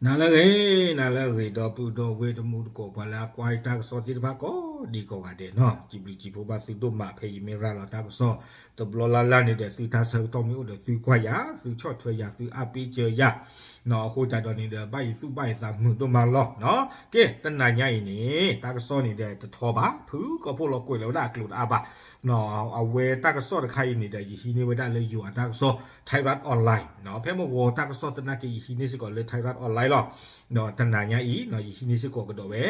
နၤလၢအဂ့ၤ, နၤလၢအဂ့ၤ ဒီပုၢ်ဒီဝဲၢ်တံၤသကိး ပှၤလၢအကွၢ်တၢ်ကစီၣ်သ့ၣ်တဖၣ်ကိးဒံကိးဂၤဒဲးနီၤ, စံးဘျုးစံးဖှိၣ်ဘၣ်သုဒိၣ်မး ဖဲယမ့ၢ်ရၤလီၤတၢ်ကစီၣ် တဘျီလၢ်လၢ်န့ၣ်ဒီး သုတၢ်ဆၢကတီၢ်မ့ၢ်အိၣ်ဒီးသုကွၢ်ယၤ, သုဆီၣ်ထွဲယၤ, သုအၢပ့ၢ်စၢၤယၤ, အဃိသတးဒီးန့ၣ်ဒီး ဘၣ်ယသူၣ်ဘၣ်ယသးမုာ်ဒိၣ်မးလီၤ. ကဲ တနၤညါအံၤန့ၣ် တၢ်ကစီၣ်န့ၣ်ဒီးတထီဘၣ်, ဖုကီၢ်ဖိလီၤကွဲးလီၤဝဲဒၣ်အကျိၤတအါဘၣ် အဝဲတၢ်ကစီၣ်တခါအံၤန့ၣ်ဒီး ယဟံးန့ၢ်ဝဲဒၣ်လၢယိၤအတၢ်ကစီၣ် Thairath Online, ဖဲမုၢ်ဂီၤတၢ်ကစီၣ်သနာ်က့ ယဟံးန့ၢ်စ့ၢ်ကီးလၢ Thairath Online လီၤ. ဒီးတနၤညါအံၤ ယဟံးန့ၢ်စ့ၢ်ကီးကဒီးဝဲ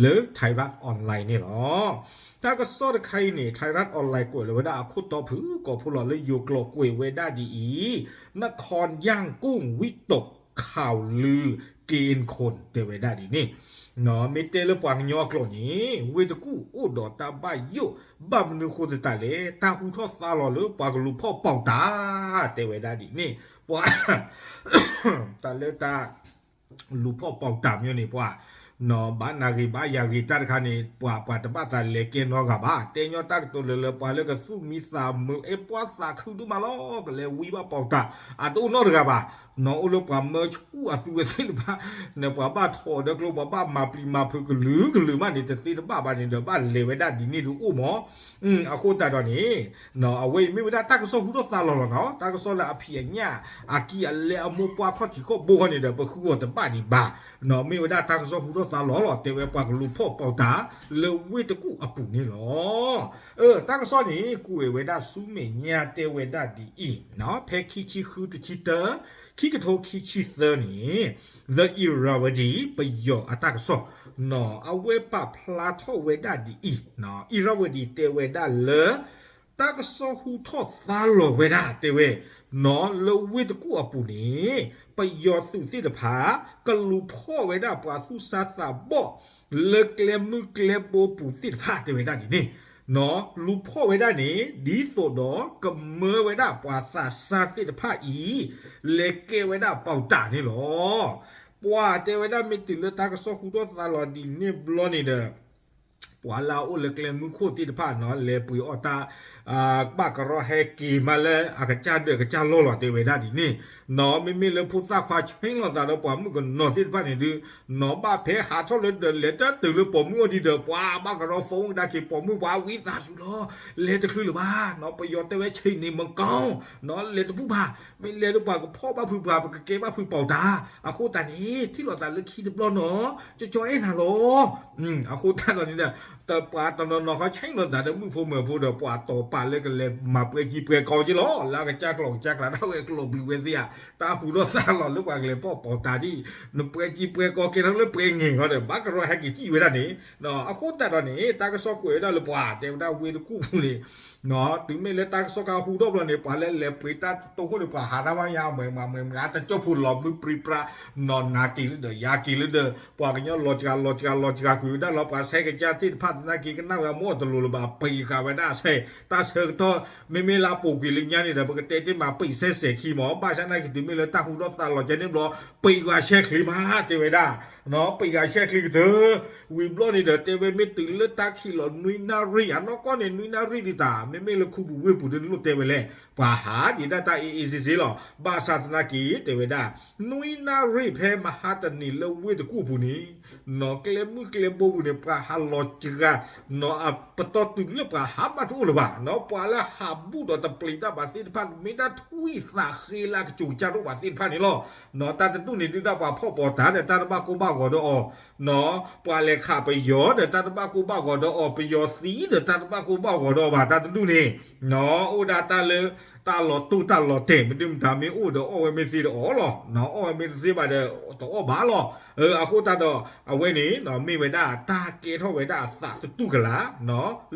လၢ Thairath Online န့ၣ်လီၤ. တၢ်ကစီၣ်တခါအံၤန့ၣ် Thairath Online ကွဲးလီၤဝဲဒၣ်အခိၣ်တီဖု ကီၢ်ဖိလီၤလၢယိၤကျိာ်ကွဲးဝဲဒၣ်ဒ်အံၤ, นครย่างกุ้งวิตกข่าวลือเกณฑ์คน တဲဝဲဒၣ်ဒ်န့ၣ် မ့ၢ်တဲလၢပှၤကညီအကျိာ်န့ၣ် ဝ့ၢ်တကူၣ်အိၣ်ဒီးတၢ်ဘၣ်ယိၣ်, ဘၣ်မနုၤဃိသတးလဲၣ်, တၢ်ဟူထီၣ်သါလီၤလၢပှၤကလူၤဖီၣ်ပီၣ်တၢ်, တဲဝဲဒၣ်ဒ်န့ၣ်, ပှၤ တၢ်လၢတၢ် လူၤဖီၣ်ပီၣ်တၢ်မ့ၢ်န့ၣ် ပှၤ ဘၣ်နၤဂ့ၤဘၣ်ယၤဂ့ၤတၢ်တခါန့ၣ် ပှၤ ပှၤတဘၣ်သးလဲၤကဲနီတဂၤဘၣ်, တဲညီတၢ်ကတိၤလၢလၢပှၤလၢကသူၣ်မံသးမုာ် အဲၣ်ပှၤသးခုဒိၣ်မးလီၤ, ကလဲၤဝံဘၣ်ပီၣ်တၢ်, အတအိၣ်နီတဂၤဘၣ်, အိၣ်လၢပှၤမၢဆူၣ်အသုဝဲသ့ၣ်တဖၣ်, န့ၣ်ပှၤဘၣ်ထီၣ်ဒီးကျိ ပှၤဘၣ်မၤပျံၤမၤဖုးကလုာ်ကလုာ်မးန့ၣ် တသ့တဘၣ်ဘၣ်န့ၣ်ဒီး ဘၣ်လဲၤဝဲဒၣ်ဒ်န့ၣ်ဒုးအိၣ်မး, အဃိသတးဒီးန့ၣ် အဝဲအံၤမ့ၢ်ဝဲဒၣ်တၢ်ကစီၣ်ဟူထီၣ်သါလီၤလီၤနီၤ, တၢ်ကစီၣ်လၢအဖံးအညၣ် အကံၢ်အလဲအမိၢ်ပှၢ်ခီၣ်ထံးခီၣ်ဘိဃီန့ၣ်ဒီး ပဃုဂီၤတဘၣ်ဒံးဘၣ်, မ့ၢ်ဝဲဒၣ်တၢ်ကစီၣ်ဟူထီၣ်သါလီၤလီၤ တဲဝဲပှၤကလူၤဖီၣ်ပီၣ်တၢ် လၢဝ့ၢ်တကူၣ်အပူၤန့ၣ်လီၤ. တၢ်ကစီၣ်န့ၣ် ကွဲးဝဲဒၣ်ဆူမဲာ်ညါတဲဝဲဒၣ်ဒ်အံၤ, ဖဲခံဆံဃုတဆံတၢ ခံကထိခံဆံသၢန့ၣ် The Irrawaddy ပယီၤအတၢ်ကစီၣ် အဝဲပာ်ဖျါထီၣ်ဝဲဒၣ်ဒ်အံၤ, Irrawaddy တဲဝဲဒၣ်လၢ တၢ်ကစီၣ်ဟူထီၣ်သါလီၤဝဲဒၣ် တဲဝဲ, လၢဝ့ၢ်တကူၣ်အပူၤန့ၣ် ပယီၤသုးသ့ၣ်တဖၣ် ကလူၤဖီၣ်ဝဲဒၣ်ပှၤသူၣ်စၢ်သးဘီၣ် လၢကျဲမုၢ်ကျဲဘိပူၤသ့ၣ်တဖၣ် တဲဝဲဒၣ်ဒ်န့ၣ်, လူၤဖီၣ်ဝဲဒၣ်န့ၣ် ဒ်သိးဒီးကမၢဝဲဒၣ်ပှၤသးစၢ်သ့ၣ်တဖၣ်အံၤ လဲၤကဲဝဲဒၣ်ပီၣ်တၢ်န့ၣ်လီၤ. ပှၤတဲဝဲဒၣ်မ့ၢ်တုၤလၢတၢ်ကစီၣ်ဟူထီၣ်သါလီၤဒ်န့ၣ်ဘျီန့ၣ်ဒီး ပှၤလၢအအိၣ်လၢကျဲမုၢ်ခိၣ်သ့ၣ်တဖၣ်နီၤ လဲၤပှ့ၤအီၣ်တၢ် ဘၣ်ကရီဟဲက့ၤမးလၢအကစၢ်ဒၢးကစၢ်လီၢ်လီၤ တဲဝဲဒၣ်ဒ်န့ၣ်, မ့မ့ၢ်လၢဖိသၣ်ခွါဆ့ၣ်နီၤသးဒီးပှၤမုၣ်ကနီၤသ့ၣ်တဖၣ်န့ၣ်ဒုး နီၤဘၣ်ဖဲဟးထီၣ်လၢဒီးလဲၤတတုၤလၢပိာ်မုၣ်အအိၣ်ဒံးဒီး ပှၤဘၣ်ကရီ phone ကဒါက့ၤပိာ်မုၣ် ပှၤဝံသးစူၤလီၤ လဲၤတချုးလၢၤဘၣ်နီၤ ပယီၤတဲဝဲဆ့ၣ်န့ၣ်မကီ နီၤလဲၤတဘူၣ်ဘၣ် မ့ၢ်လဲၤဒီးပှၤကဖီၣ်ဘၣ်ဖုးပှၤ ပကကဲဘၣ်ဖုးပီၣ်တၢ် အဃိသတးန့ၣ် ထံၣ်လိာ်သးလၢခံတဘျီနီၤ ကၠီကၠီအဲၣ်နၤလီၤ အဃိသတးဒီးန့ၣ်ဒီး တပှၤတနီၤနီၤဃီဆ့ၣ်နီၤသးဒီးမုၣ်ဖိမၢၤဖိဒီး ပှၤတီၤပာ်လၢကလဲၤမၤပှဲၤကံပှဲၤကီက့လီၤ လၢအကစၢ်ကျိာ်ကစၢ်ကျါဒၣ်ဝဲကျိာ်ဘျုးဝဲသ့ၣ်ဧါ တၢ်ဟူထီၣ်သါလီၤလၢပှၤကလဲၤဖီၣ်ပီၣ်တၢ်ဒ်အံၤ နပှဲၤကံပှဲၤကီကဲထီၣ်လၢပှဲၤငဲၤဃီဒီး ဘၣ်ကရီဟဲက့ၤစံၣ်ဝဲဒၣ်န့ၣ် အဃိသတးဒီးန့ၣ် တၢ်ကစီၣ်ကွဲးဝဲဒၣ်လၢပှၤတဲဝဲဒၣ်ဝ့ၢ်တကူၣ်ပူၤန့ၣ် တုၤမ့ၢ်လၢတၢ်ကစီၣ်ခါဟူထီၣ်ဘျီန့ၣ် ပှၤလၢလဲၤပှ့ၤတၢ်တတိၢ်ဃိန့ၣ် ပှၤဟးတၢ်မးယါ မွဲမးမွဲမး တကၠိၢ်ဖိလီၤမုၢ်ပြံပြါ နီၢ်နၤက့ၤလၢဒီး ယၤက့ၤလၢဒီး ပှၤကညီလီၤစှၤလီၤစှၤလီၤစှၤကွံာ်ဝဲဒၣ်လီၤ ပှၤဆဲးကစၢ်သ့ၣ်တဖၣ်သနာ်က့ကနၣ်ဝဲအမိၢ်အတလိၤလၢၤဘၣ် ပံးဃာ်ဝဲဒၣ်ဆဲး တၢ်ဆၢကတီၢ် မ့မ့ၢ်လၢအပိာ်ကွံာ်လၢညါန့ၣ်ဒီး ပကတဲတ့ၢ်မး ပံးဆဲးစဲးခံမး ဘၣ်ဆၣ်သနာ်က့တုၤမ့ၢ်လၢတၢ်ဟူထီၣ်သါလီၤကဲန့ၣ်ဘျီ ပံးဂၤဆဲးချ့မး တဲဝဲဒၣ် ပံးဂၤဆဲးချ့ကတၢၢ် ဝံၤဘျီန့ၣ်ဒီး တဲဝဲမ့ၢ်တုၤလၢတၢ်ခံးလီၤနွံနၣ်ရံၣ် အနီၢ်ကီၢ်န့ၣ် နွံနၣ်ရံၣ်ဒ်တၢ် မ့မ့ၢ်လၢခူပူၤဝ့ၢ်ပူၤဒ်လိၣ်တဲဝဲလဲၣ် ပှၤဟးဒံးဒၣ်တၢ်အ့ၣ်အ့ၣ်စ့စ့လီၤ ဘၣ်ဆၣ်သနာ်က့ တဲဝဲဒၣ် နွံနၣ်ရံၣ်ဖဲမဟါတနံၤလၢဝ့ၢ်တကူၣ်အပူၤန့ၣ် နီၢ်ကျဲမုၢ်ကျဲဘိပူၤန့ၣ် ပှၤဟးလီၤစှၤ နီၢ်အပတီၢ်တုၤလၢပှၤဟးမးတအိၣ်လၢၤဘၣ် နီၢ်ပှၤလၢဟးဘူးဒီးတပျံၤတၢ်ဘၣ်သ့ၣ်တဖၣ် မ့ၢ်ဒၣ်ထွံၣ်သးဃ့လၢကစူၤကစၢ်တအိၣ်ဘၣ်သ့ၣ်တဖၣ်န့ၣ်လီၤ နီၢ်တၢ်တဒူၣ်န့ၣ် ဒုၣ်တၢ်ပှၤဖီၣ်ပီၣ်တၢ်ဒီးတၢ်တဘၣ်ကိၢ်ဘၣ်ဂီၤဒီးအီၤ နီၢ်ပှၤလဲၤခးပယီၤဒီးတၢ်တဘၣ်ကိၢ်ဘၣ်ဂီၤဒီးအီၤ ပယီၤသံဒီးတၢ်တဘၣ်ကိၢ်ဘၣ်ဂီၤဒီးအီၤဘၣ် တၢ်တဒူၣ်န့ၣ် နီၢ်အိၣ်ဒၣ်တၢ်လၢ တၢ်လီၤတိၢ်တၢ်လီၤတဲာ် မ့တမ့ၢ်တၢ်မ့ၢ်အိၣ်ဒီးအီၣ်ဝဲမ့ၢ်သ့ဒီးအီၣ်လီၤ နီၢ်အီၣ်ဝဲမ့ၢ်တသ့ဘၣ်ဒီးတအီၣ်ဘၣ်လီၤ အဃိသတးဒီး အဝဲန့ၣ် မ့ၢ်ဝဲဒၣ်တၢ်ကဲထီၣ်ဝဲဒၣ်အသးသတူၢ်ကလာ်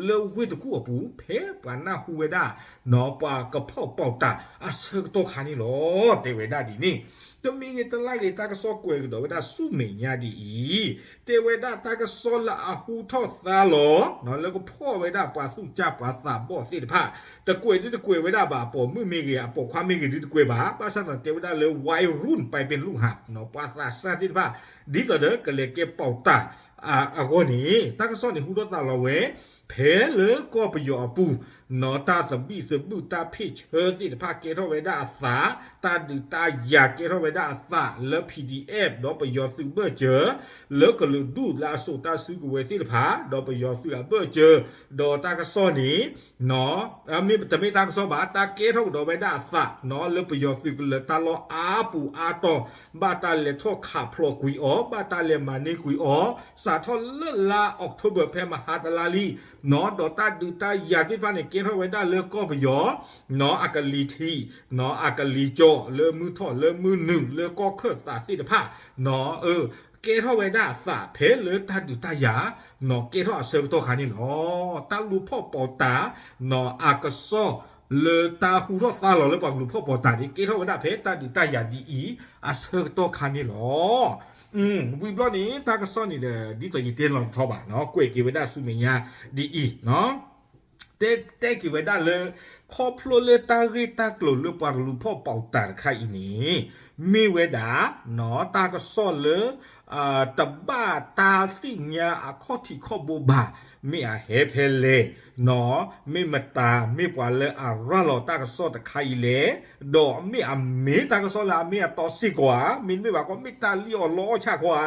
လၢဝ့ၢ်တကူၣ်အပူၤ ဖဲပှၤနၢ်ဟူဝဲဒၣ် နီၢ်ပှၤကဖီၣ်ပီၣ်တၢ်အဆၢကတီၢ်ခါန့ၣ်လီၤ တဲဝဲဒၣ်ဒ်န့ၣ် တမံၤဂ့ၤတလါဂ့ၤ တၢ်ကစီၣ်ကွဲးကဒီးဝဲဒၣ်ဆူမဲာ်ညါဒ်အံၤ တဲဝဲဒၣ်တၢ်ကစီၣ်လၢအဟူထီၣ်သါလီၤ လၢကဖီၣ်ဝဲဒၣ်ပှၤသူၣ်ကၢ်ပှၤသးဘီၣ်သ့ၣ်တဖၣ် တကွဲးဒ်တကွဲးဝဲဒၣ်ဘၣ် ပိာ်မုၣ်မ့ၢ်ဂ့ၤ အပိာ်ခွါမ့ၢ်ဂ့ၤဒ်တကွဲးဘၣ် ဘၣ်ဆၣ်နီၢ်တဲဝဲဒၣ်လၢ ဝါရုၢ် ပာ်ပ့ၤလူဟၣ် ပှၤသးစၢ်သ့ၣ်တဖၣ် ဒ်သိးဒီးကလဲၤကဲပီၣ်တၢ် အဂီၢ်န့ၣ် တၢ်ကစီၣ်န့ၣ်ဟူထီၣ်သါလီၤဝဲ ဖဲလၢကီၢ်ပယီၤအပူၤ နီၢ်တၢ်သဘံၣ်သဘုၣ်တၢ်ဖ့ၣ်ဆၢသ့ၣ်တဖၣ်ကဲထီၣ်ဝဲဒၣ်အသး, တၢ်ဒုးတၢ်ယၤကဲထီၣ်ဝဲဒၣ်အသးလၢ PDF ဒီးပယီၤသုးဘၢၣ်စၢၤ, လၢကလုာ်ဒူၣ်လၢအစိာ်တၢ်စုကဝဲၤသ့ၣ်တဖၣ်, ဒီးပယီၤသုးအဘၢၣ်စၢၤ, ဒီးတၢ်ကစီၣ်န့ၣ် မ့ၢ်တမ့ၢ်တၢ်ကစီၣ်ဘၣ်, တၢ်ကဲထီၣ်ကဒီးဝဲဒၣ်အသးနီၢ် လၢပယီၤသုးကလၢၤတၢ်လီၢ်အါပူၤအါတီၤ, ဘၣ်တၢ်လဲၤထီၣ်ခးဖျိးကွံာ်အီၤ, ဘၣ်တၢ်လဲၤမၤန့ၢ်ကွံာ်အီၤ, စးထီၣ်လၢလါ October ဖဲမဟါတလါလံနီၢ်, ဒီးတၢ်ဒုးတၢ်ယၤသ့ၣ်တဖၣ်န့ၣ် ကဲထီၣ်ဝဲဒၣ်လၢကီၢ်ပယီၤနီၢ် အကလံၤထံးနီၢ် အကလံၤကၠီ လၢမုၢ်ထီၣ်လၢမုၢ်နုာ်လၢကီၢ်ခၢၣ်သးသ့ၣ်တဖၣ်နီၢ်, ကဲထီၣ်ဝဲဒၣ်အသးဖဲလၢတၢ်ဒုးတၢ်ယၤနီၢ် ကဲထီၣ်အဆၢကတီၢ်ခါန့ၣ်လီၤ. တၢ်လူၤဖီၣ်ပီးတၢ်နီၢ် အကစီၣ်လၢတၢ်ဟူထီၣ်သါလီၤလၢပှၤကလူၤဖီၣ်ပီးတၢ်န့ၣ် ကဲထီၣ်ဝဲဒၣ်ဖဲတၢ်ဒုးတၢ်ယၤဒ်အံၤ အဆၢကတီၢ်ခါန့ၣ်လီၤ. ဝံၤဘျီန့ၣ် တၢ်ကစီၣ်န့ၣ်ဒီး ဒ်သိးယတဲလီၤတထီဘၣ်နီၢ် ကွဲးက့ၤဝဲဒၣ်ဆူမဲာ်ညါဒ်အံၤနီၢ် တဲတဲက့ၤဝဲဒၣ်လၢ ခီဖျိလၢတၢ်ဂ့ၢ်တၢ်ကျိၤလၢပှၤကလူၤဖီၣ်ပီးတၢ်တခါအံၤန့ၣ် မ့ၢ်ဝဲဒၣ်နီၢ် တၢ်ကစီၣ်လၢ တဘၣ်တၢ်သ့ၣ်ညါအခီၣ်ထံးခီၣ်ဘိဘၣ်, မ့ၢ်အဟဲဖဲလဲၣ်နီၢ်, မ့ၢ်မတၤ မ့ၢ်ပှၤလၢအရၤလီၤတၢ်ကစီၣ်တခါအံၤလဲၣ်, ဒီးမ့ၢ်အမ့ၢ်တၢ်ကစီၣ်လၢအမ့ၢ်အတီစ့ၢ်ကီးဧါ, မ့တမ့ၢ်ဘၣ်ကီး မ့ၢ်တၢ်လံၣ်အီၣ်လီအီၣ်ဆၣ်ခီ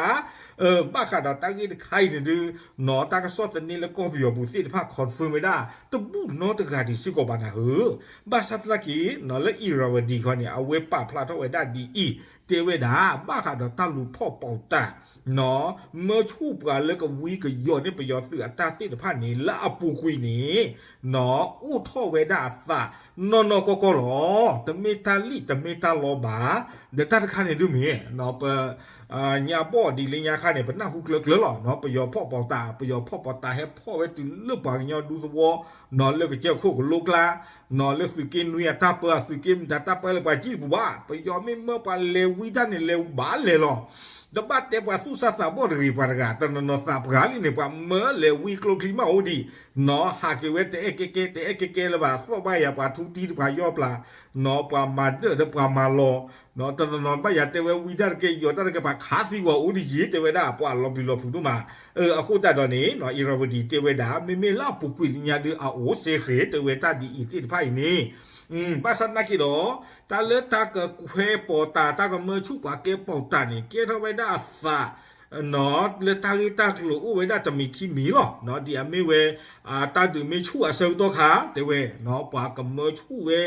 ဧါ ဘၣ်ဃးဒီးတၢ်ဂ့ၢ်တခါအံၤန့ၣ်ဒုးနီၢ် တၢ်ကစီၣ်သန့လၢကီၢ်ပယီၤပူၤသ့ၣ်တဖၣ် confirm ဝဲဒၣ် တဘူၣ်နီတဂၤဒံးစ့ၢ်ကီးဘၣ်နၤဧၢ. ဘၣ်ဆၣ်သနာ်က့နီၢ် လၢ Irrawaddy ခီန့ၣ် အဝဲပာ်ဖျါထီၣ်ဝဲဒၣ်ဒ်အံၤ, တဲဝဲဒၣ် ဘၣ်ဃးဒီးတၢ်လူၤဖီၣ်ပီးတၢ်နီၢ် မၢဆူၣ်ပှၤလၢကဝံကယီၤန့ၢ်ပယီၤသုးအတၢ်သ့ၣ်တဖၣ်န့ၣ် လၢအပူၤကွံာ်န့ၣ်နီၢ် အိၣ်ထီၣ်ဝဲဒၣ်အသးနီၢ်နီၢ်ကီၢ်ကီၢ်လီၤ. တမ့ၢ်တၢ်လံၣ်တမ့ၢ်တၢ်လီဘၣ်, ဒီးတၢ်တခါန့ၣ်ဒုးမ့ၢ်နီၢ် ပ ညါဘီၣ်ဒ်လၢညါခါန့ၣ် ပနၢ်ဟူကျၢၤကျၢၤလီၤနီၢ် ပယီၤဖီၣ်ပီးတၢ်, ပယီၤဖီၣ်ပီးတၢ်ဟဲဖီၣ်ဝဲတုၤလၢပှၤကညီဒူသဝီနီၢ် လၢကစၢၢ်ခိၣ်ကလိကျါနီၢ် လၢသုးက့နွံအတၢ်ပၢ, သုးက့မတၤတၢ်ပၢလၢပှၤကံၣ်ပူၤဘၣ်, ပယီၤမ့ၢ်မၢပှၤလဲၤဝံတၢ်န့ၣ် လဲၤဘၣ်လဲၤလီၤ. တဘၣ်တဲပှၤသူၣ်စၢ်သးဘီၣ်တဂ့ၤပှၤတဂၤ, တနီၤနီၤသးပှၢ်လံန့ၣ် ပှၤမၢလဲၤဝံကျိချံမးအိၣ်ဒံးနီၢ် ဟးက့ၤဝဲတအဲၣ်ကဲကဲ တအဲၣ်ကဲကဲလၢၤဘၣ်, သီၣ်ဘၣ်ယၤပှၤထူတံၢ်တပှၤယီၢ်ပျၢ်နီၢ် ပှၤမၤဒၢၣ်ဒီးပှၤမၤလီၤ တနီၤနီၤဘၣ်ယၤတဲဝဲဝံတၢ်တကဲ ယီၤတၢ်တကဲ ပှၤခးသံဝဲအိၣ်ဒံးယံၤ တဲဝဲဒၣ် ပှၤလီၤပျံၤလီၤဖုးဒိၣ်မး. အဃိသတးဒီးန့ၣ်နီၢ် Irrawaddy တဲဝဲဒၣ် မ့မ့ၢ်လၢအပူၤကွံာ်လၢညါဒုး အအိၣ်စ့ၢ်ကီး တဲဝဲတၢ်ဒ်အံၤသ့ၣ်တဖၣ်အံၤန့ၣ် ဘၣ်ဆၣ်သနာ်က့ဒီး တၢ်လၢတၢ်ကခွဲးပီးတၢ် တၢ်ကမၢဆူၣ်ပှၤကဲပီးတၢ်န့ၣ် ကဲထီၣ်ဝဲဒၣ်အသးနီၢ် လၢတၢ်ဂ့ၢ်တၢ်ကျိၤအိၣ်ဝဲဒၣ်တမံၤခံမံၤလီၤ. ဒ်အမ့ၢ်ဝဲ တၢ်ဒုးမ့ၢ်ဆူၣ်အဆၢကတီၢ်ခါ တဲဝဲ ပှၤကမၢဆူၣ်ဝဲ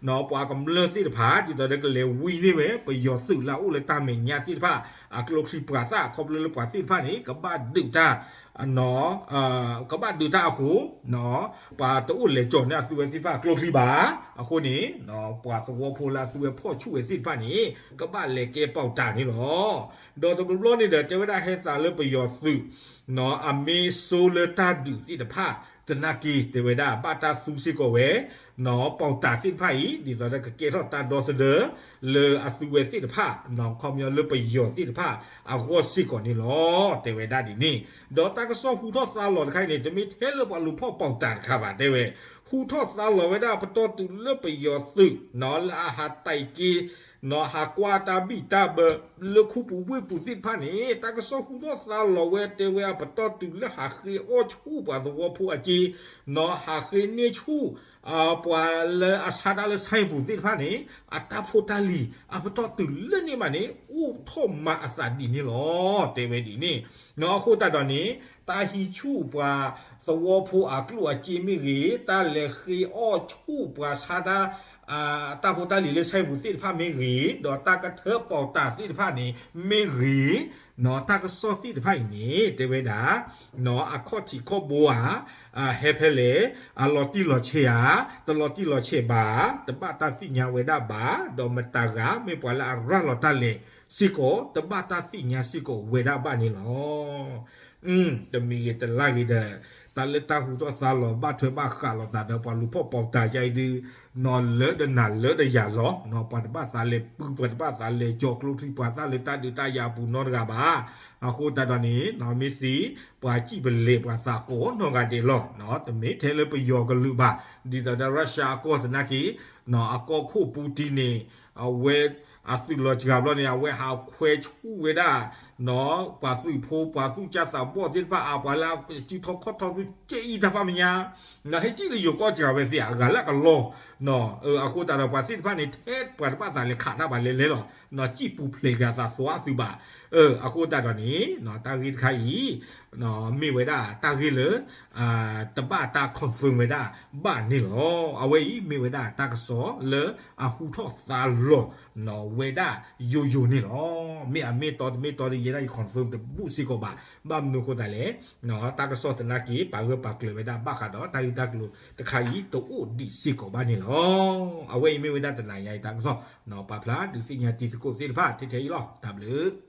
ပှၤကမျၢၢ်သ့ၣ်တဖၣ် ဒ်သိးဒီးကလဲၤဝံန့ၢ်ဝဲ ပယီၤသုးလၢအအိၣ်လၢတၢ်မဲာ်ညါသ့ၣ်တဖၣ် အကျိချံပှၤသၣ် ခီဖျိလၢပှၤသ့ၣ်တဖၣ်န့ၣ် ကဘၣ်ဒုးတၢ် ကဘၣ်ဒုးတၢ်အဃိ ပှၤတအိၣ်လဲၤကၠီၤန့ၢ်အသုဝဲသ့ၣ်တဖၣ်အကျိချံဘၣ်. အဃိန့ၣ် ပှၤသဝီဖိလၢအသုဝဲဖီၣ်ဆူၣ်ဝဲသ့ၣ်တဖၣ်န့ၣ် ကဘၣ်လဲၤကဲပီးတၢ်န့ၣ်လီၤ. ဒီးတဘျီဘျီန့ၣ်ဒီးတဲဝဲဒၣ်ဟဲသးလၢပယီၤသုး အမ့ၢ်စိလၢတၢ်ဒုးသ့ၣ်တဖၣ် သနာ်က့ တဲဝဲဒၣ် ဘၣ်တၢ်သူစ့ၢ်ကီးဝဲ ပီးတၢ်သ့ၣ်တဖၣ်အံၤ ဒ်သိးဒီးကကဲထီၣ်တၢ်ဒီသဒၢ လၢအသုဝဲသ့ၣ်တဖၣ် ခီပညီလၢပယီၤသ့ၣ်တဖၣ်အဂီၢ်စ့ၢ်ကီးန့ၣ်လီၤ. တဲဝဲဒၣ်ဒ်န့ၣ် ဒီးတၢ်ကစီၣ်ဟူထီၣ်သါလီၤတခါအံၤန့ၣ် တမ့ၢ်ထဲလၢပှၤလူၤဖီၣ်ပီးတၢ်တခါဘၣ် တဲဝဲ ဟူထီၣ်သါလီၤဝဲဒၣ်ပတီၢ်တုၤလၢပယီၤသုး လၢအဟးတဲာ်က့ၤ နီၢ်ဟးကွၢ်တၢ်ဘံၣ်တၢ်ဘၢ လၢခူပူၤဝ့ၢ်ပူၤသ့ၣ်တဖၣ်န့ၣ် တၢ်ကစီၣ်ဟူထီၣ်သါလီၤဝဲတဲဝဲအပတီၢ်တုၤလၢဟးဃ့အီၣ်ဆူၣ်ပှၤသဝီဖိအစ့, နီၢ်ဟးဃ့န့ၢ်ဆူၣ် ပှၤလၢအဆါတၢ်လၢဆဲပူၤသ့ၣ်တဖၣ်န့ၣ် အတၢ်ဖိတၢ်လံၤ အပတီၢ်တုၤလၢန့ၣ်မးန့ၣ် အိၣ်ထီၣ်မၤအသးဒ်န့ၣ်လီၤ. တဲဝဲဒ်န့ၣ် နီၢ်အဃိသတးဒီးန့ၣ် တၢ်ဟံးဆူၣ်ပှၤသဝီဖိအကျိၣ်အစ့မ့ၢ်ဂ့ၤ, တၢ်လဲၤဃ့အီၣ်ဆူၣ်ပှၤဆါတၢ် တၢ်ဖိတၢ်လံၤလၢဆဲပူၤသ့ၣ်တဖၣ်မ့ၢ်ဂ့ၤ, ဒီးတၢ်ကထၢပီးတၢ်သ့ၣ်တဖၣ်န့ၣ်မ့ၢ်ဂ့ၤ, တၢ်ကစီၣ်သ့ၣ်တဖၣ်အံၤန့ၣ် တဲဝဲဒၣ် အခီၣ်ထံးခီၣ်ဘိဧါ, ဟဲဖဲလဲၣ်, အလီၤတံၢ်လီၤဆဲးဧါ, တလီၤတံၢ်လီၤဆဲးဘၣ်, တဘၣ်တၢ်သ့ၣ်ညါဝဲဒၣ်ဘၣ်, ဒီးမတၤဂၤမ့ၢ်ပှၤလၢအရၤလီၤတၢ်လဲၤစ့ၢ်ကီး တဘၣ်တၢ်သ့ၣ်ညါစ့ၢ်ကီးဝဲဒၣ်ဘၣ်န့ၣ်လီၤ. တမံၤဂ့ၤတလါဂ့ၤဒီး တၢ်လၢတၢ်ဟူထီၣ်သါလီၤ ဘၣ်ထွဲဘၣ်ဃးလိာ်သးဒီးပှၤလူၤဖီၣ်ပီးတၢ်ယါအံၤဒုး နီၢ်လၢတနၤလၢတယၤလီၤ. ပှၤတဘၣ်သးလဲၤပုၢ် ပှၤတဘၣ်သးလဲၤကၠီၤကျိချံပှၤသၣ်လၢတၢ်ဒုးတၢ်ယၤအပူၤနီတဂၤဘၣ်. အဃိသတးဒီးန့ၣ် မ့ၢ်သ့ ပှၤစံၣ်ပလဲၤပှၤသးကိးနီတဂၤဒဲးလီၤ. တမ့ၢ်ထဲလၢပယီၤကလုာ်ဘၣ်, ဒ်သိးဒီး Russia အကီၢ်သနာ်က့ အကီၢ်ခိၣ်ပူတံန့ၣ် အဝဲ အသုးလီၤစှၤဘျီန့ၣ် အဝဲဟးခွဲးဆူၣ်ဝဲဒၣ် ပှၤသုးဖိ ပှၤသူၣ်ကၢ်သးဘီၣ်သ့ၣ်တဖၣ် အပှၤလၢစုထီၣ်ခီၣ်ထီၣ်ဒုးကဲအံၤတၢ်ဖးမညါ, ဟဲကံၣ်လၢယိၤကီၢ်စှၤဝဲသ့ၣ် အဂၤလၢအကလီ, အဃိသတးဒီးပှၤသ့ၣ်တဖၣ်န့ၣ် ထဲပှၤတဘၣ်သးလဲၤခးတၢ်ဘၣ်လဲၤလဲၤလီၤ, စံၣ်ပူၤဖျဲးက့ၤအသးသီအသုးဘၣ်. အဃိသတးဒီးန့ၣ် တၢ်ဂ့ၢ်တခါအံၤ မ့ၢ်ဝဲဒၣ်တၢ်ဂ့ၢ်လၢ တဘၣ်တၢ် confirm ဝဲဒၣ်ဘၣ်န့ၣ်လီၤ. အဝဲအံၤမ့ၢ်ဝဲဒၣ်တၢ်ကစီၣ်လၢအဟူထီၣ်သါလီၤ ဝဲဒၣ်ယိယိန့ၣ်လီၤ. မ့ၢ်အမ့ၢ်တီတမ့ၢ်တီဒီး ယဲဒၣ်ယ confirm တဘူၣ်စ့ၢ်ကီးဘၣ်. ဘၣ်မနုၤအဃိသတးလဲၣ်, တၢ်ကစီၣ်သနာ်က့ ပာ်ဂၢၢ်ပာ်ကျၢၤဝဲဒၣ်ဘၣ်ဃးဒီးတၢ်ဂ့ၢ်တၢ်ကျိၤတခါအံၤတအိၣ်ဒံးစ့ၢ်ကီးဘၣ်န့ၣ်လီၤ. အဝဲအံၤမ့ၢ်ဝဲဒၣ်တနၤညါအံၤတၢ်ကစီၣ် ပာ်ဖျါဒုးသ့ၣ်ညါတံၤသကိးသ့ၣ်တဖၣ်ထဲထဲအံၤလီၤ. တၢ်ဘျုး